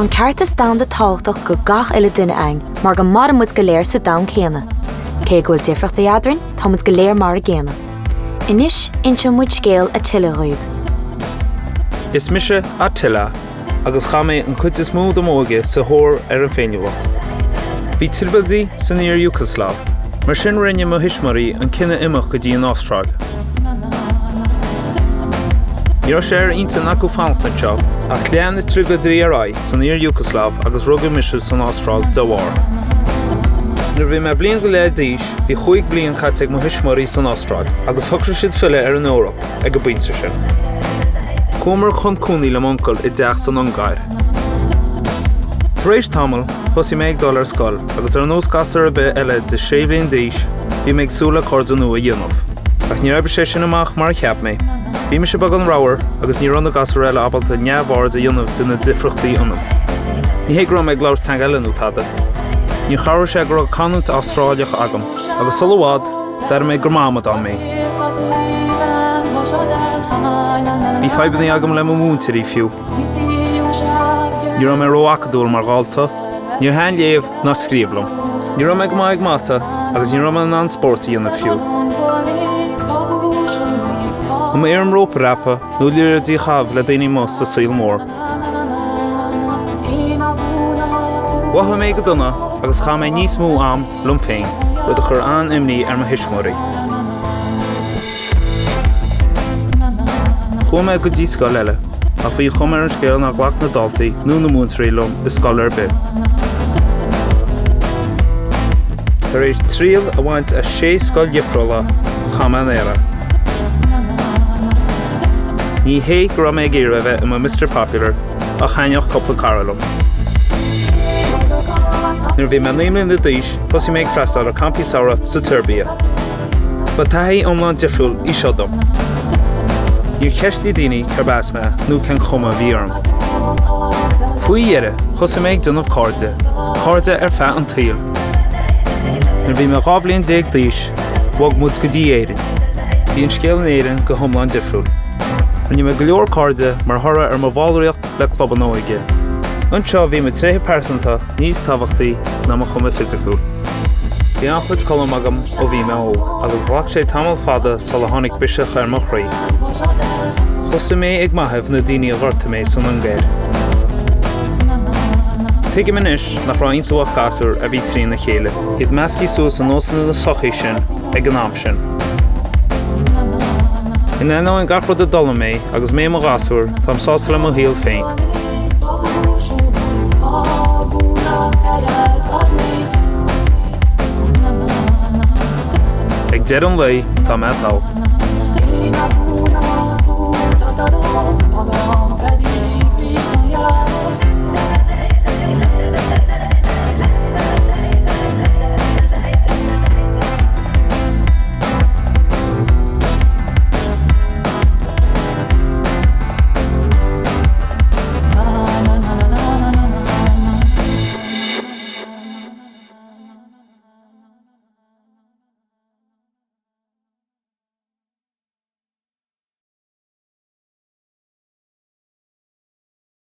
an ceartas domhanda tábhachtach go gach uile duine againn mar go maireann muid go léir sa domhan céanna. Cé go bhfuil difriochtaí eadrainn, tá muid go léir mar a gcéanna. Anois, inseoidh muid scéal Attila dhaoib. Is mise Attila agus chaith mé an chuid is mó de m'óige sa thóir ar an féiniúlacht. Bhí trioblóidí san iar-Iúgasláiv, mar sin rinne mo thuismitheoirí an cinneadh imeacht go dtí an Astráil. Ní raibh sé ar intinn acu fanacht anseo, ach lean na trioblóidí ar aghaidh san iar-Iúgasláiv agus rugadh mise san Astráil dá bharr. Nuair a bhí mé bliain go leith d'aois, bhí chúig bhliain caite ag mo thuismitheoirí san Astráil agus shocraigh siad filleadh ar an Eoraip ag an bpointe sin. Chuamar chun cónaí le m'uncail i dteach san Ungáir. Tar éis tamaill, thosaigh mé ag dul ar scoil agus ar nós gasúr ar bith eile de sé bhliain d'aois, bhí mé ag súil le cairde nua a dhéanamh. Ach níor oibrigh sé sin amach mar a cheap mé. Bhí mise beagán ramhar agus ní raibh na gasúir eile ábalta neamhaird a dhéanamh de na difríochtaí ionam. Ní hé go raibh mé ag labhairt teanga eile nó tada. Níor chabhraigh sé go raibh canúint Astráileach agam, agus sula i bhfad, d'airigh mé gur amadán mé. Bhí fadhbanna agam le mo mhúinteoirí fiú. Ní raibh mé ró-acadúil mar dhalta, níor thaitin léamh ná scríobh liom. Ní raibh mé go maith ag mata agus ní raibh mé in ann spórt a dhéanamh fiú. An mbeidh orm rópa a dhreapadh nó liathróidí a chaitheamh le daoine amuigh sa saol mór? Mhothaigh mé go dona agus chaith mé níos mó am liom féin, rud a chuir an-imní ar mo thuismitheoirí. Chuaigh mé go dtí scoil eile, ach bhí an chuma ar an scéal nár ghlac na daltaí nó na múinteoirí liom i scoil ar bith. Tar éis triail a bhaint as sé scoil dhifriúla, chaith mé an Éire. Ní hé go raibh mé ag iarraidh a bheith i mo Mr Popular, ach thaitneodh cúpla cara liom. Nuair a bhí mé 9 mbliana d'aois, thosaigh mé ag freastal ar campaí samhraidh sa tSeirbia. Ba taithí iomlán difriúil í seo dom. Níor cheistigh daoine cérb as mé nó cén chuma a bhí orm. Faoi dheireadh, thosaigh mé ag déanamh cairde, cairde ar feadh an tsaoil. Nuair a bhí mé 12 bhliain d'aois, bhog muid go dtí Éirinn. Bhí an scéal in Éirinn go hiomlán difriúil. Rinne mé go leor cairde mar thoradh ar mo bhallraíocht le clubanna óige. Anseo bhí mo tréithe pearsanta níos tábhachtaí ná mo chuma fisiciúil. Bhí an-chuid colaim agam ó bhí mé óg agus ghlac sé tamall fada sula tháinig biseach ar mo chroí. Thosaigh mé ag maitheamh na daoine a ghortaigh mé san Ungáir. Tuigim anois nach raibh iontu ach gasúir a bhí trína chéile, iad measctha suas i nósanna na sochaí sin ag an am sin. In ainneoin gach rud a d'fhoghlaim mé agus mé i mo ghasúr, táim sásta le mo shaol féin. Ag deireadh an lae, tá mé togha.